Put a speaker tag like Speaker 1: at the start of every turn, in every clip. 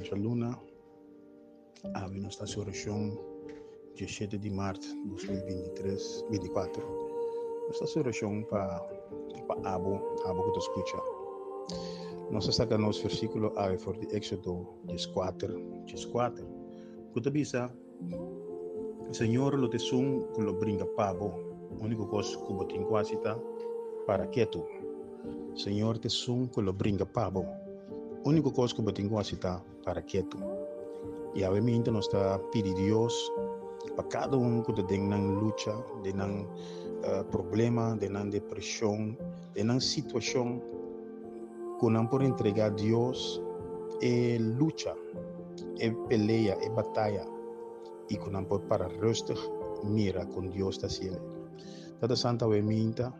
Speaker 1: Djaluna, awe nos ta hasi orashon diesshete di mart dos mil bintitres, bintikuater. Nos ta hasi orashon pa pa abo, abo ku ta skucha. Nos a saka nos versíkulo awe for di Éksodo dieskuater, dieskuater, ku ta bisa, Señor lo ta esun ku lo bringa pa bo, úniko kos ku bo tin ku hasi ta para ketu. Señor ta esun ku lo bringa pa bo, úniko kos ku bo tin ku hasi ta para ketu. I awe minta nos ta pidi Dios pa kada un ku ta den nan lucha, den nan problema, den nan depreshon, den nan situashon, ku nan por entregá Dios e lucha, e pelea, e bataya, i ku nan por para rustig mira kon Dios ta hasiel. Tata Santu, awe minta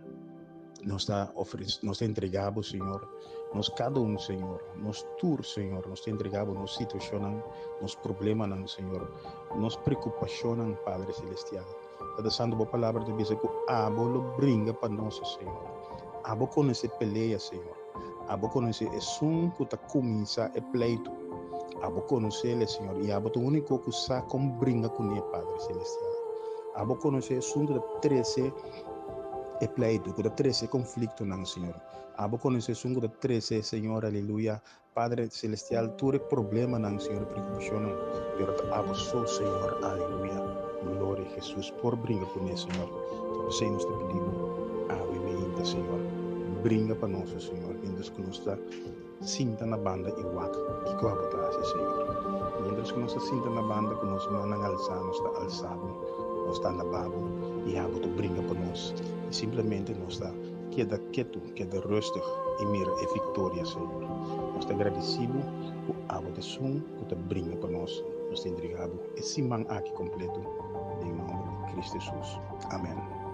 Speaker 1: nos ta ofrece, nos ta entregá Bo, Señor, nos kada un, Señor, nos tur, Señor, nos ta entregá Bo nos situashonnan, nos problemanan, Señor, nos preokupashonnan, Padre Celestial. Tata Santu, bo palabra ta bisa ku abo lo bringa pa nos, Señor. Abo konosé pelea, Señor. Abo konosé esun ku ta kuminsá e pleitu. Abo konosé-le, Señor, i abo ta úniko ku sa kon bringa kuné, Padre Selestial. Abo konosé esun ku ta trese e pleitu, ku ta trese e konfliktonan, Señor. Abo konosé esun ku ta trese, Señor, aleluya, Padre Celestial tur e problemanan Señor e preocupacionnan pero ta abo so Señor aleluya gloria Jesus por bringa cune Señor ta pesey nos ta pidi bo awe meinta Señor bringa pa nos Señor mientras cu nos ta sinta na banda y wak kico abo ta haci Señor mientras cu nos ta sinta na banda cu nos mannan alsa nos ta alsa bo nos ta alaba bo y abo ta bringa pa nos y simplemente nos ta Keda ketu, keda rustig i mira e viktoria, Señor. Nos ta gradisí Bo ku abo ta esun ku ta bringa pa nos. Nos ta entregá Bo e siman aki kompleto den nòmber di Kristu Hesus. Amèn.